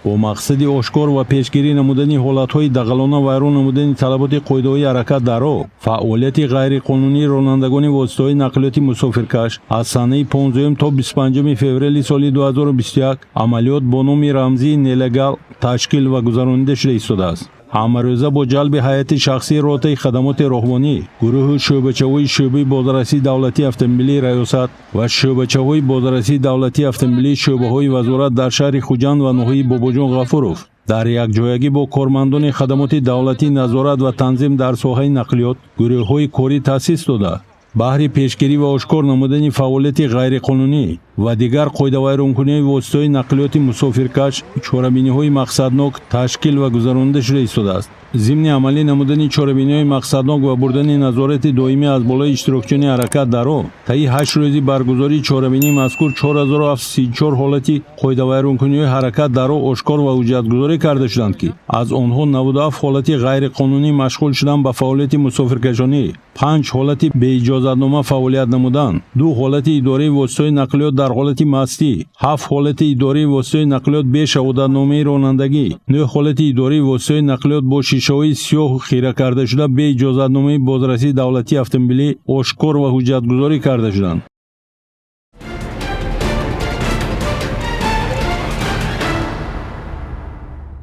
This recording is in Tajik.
Бо мақсади ошкор ва пешгирӣ намудани ҳолатҳои дағалона вайрон намудани талаботи қоидаҳои ҳаракат дар роҳ, фаъолияти ғайриқонунии ронандагони воситаҳои нақлиёти мусофиркаш, аз санаи 15 то 25 феврали соли 2021 амалиёт бо номи рамзии «Нелегал» ташкил ва гузаронида шуда истодааст. Ҳамарӯза бо ҷалби ҳайати шахсии ротаи хадамоти роҳбонӣ, гурӯҳу шӯъбачаҳои шӯъбаи бозрасии давлатии автомобилии раёсат ва шӯъбачаҳои бозрасии давлатии автомобилии шӯъбаҳои вазорат дар шаҳри Хуҷанд ва ноҳияи Бобоҷон Ғафуров дар якҷоягӣ бо кормандони хадамоти давлатии назорат ва танзим дар соҳаи нақлиёт гурӯҳҳои корӣ таъсис дода, баҳри пешгирӣ ва ошкор намудани фаъолияти ғайриқонунӣ ва дигар қоидавайронкуниҳои воситаҳои нақлиёти мусофиркаш чорабиниҳои мақсаднок ташкил ва гузаронида шуда истодааст. Зимни амалӣ намудани чорабиниҳои мақсаднок ва бурдани назорати доимӣ аз болои иштирокчиёни ҳаракат дар роҳ, таи 8 рӯзи баргузории чорабинии мазкур 4734 ҳолати қоидавайронкуниҳои ҳаракат дар роҳ ошкор ва ҳуҷҷатгузорӣ карда шуданд, ки аз онҳо 97 ҳолати ғайриқонунӣ машғул шудан ба фаъолияти мусофиркашонӣ, 5 ҳолати беиҷозатнома фаъолият намудан, 2 ҳолати идораи воситаҳои нақлиёт дар ҳолати мастӣ, 7 ҳолати идораи воситаҳои нақлиёт бе шаҳодатномаи ронандагӣ, 9 ҳолати идораи воситаҳои нақлиёт бо шишаҳои сиёҳу хира карда шуда бе иҷозатномаи бозрасии давлатии автомобилӣ ошкор ва ҳуҷҷатгузорӣ карда шуданд.